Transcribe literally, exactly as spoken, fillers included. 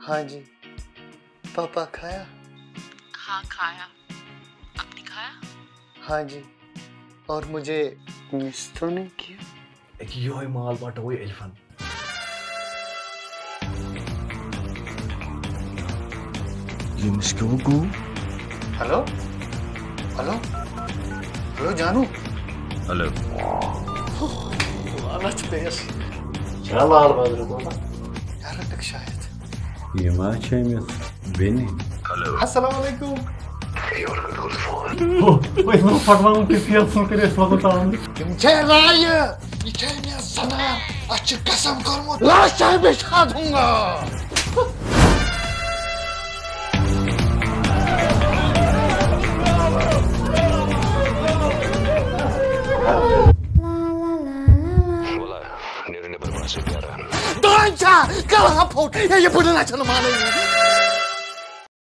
हाँ जी। पापा खाया? हाँ, खाया। आपने खाया? हाँ जी। और मुझे मिस तो नहीं किया? أكي يوهي مال باتوي ألفا. يمسكوكو. Hello? Hello? Hello, جانو. Hello. لعنت پیس. شاء الله على بدر دولا. يا ربك شاهد. يما تشيمس بني. السلام عليكم. وين ما فرمان كيف يصل كده يصل تعمل. تم چه رایه؟ یہ چھے مےٚ زنان، اتھ چھُ قسم کوٚرمُت، لاش چاہے بے شاد ہوں گا. والله، نیرو نیبر، بہٕ آسے پیاران. دان چھا، کلہٕ ہا پھوٚٹ، ہے، یہِ بٕڈٕ نہ چھَنہٕ مانٲنی.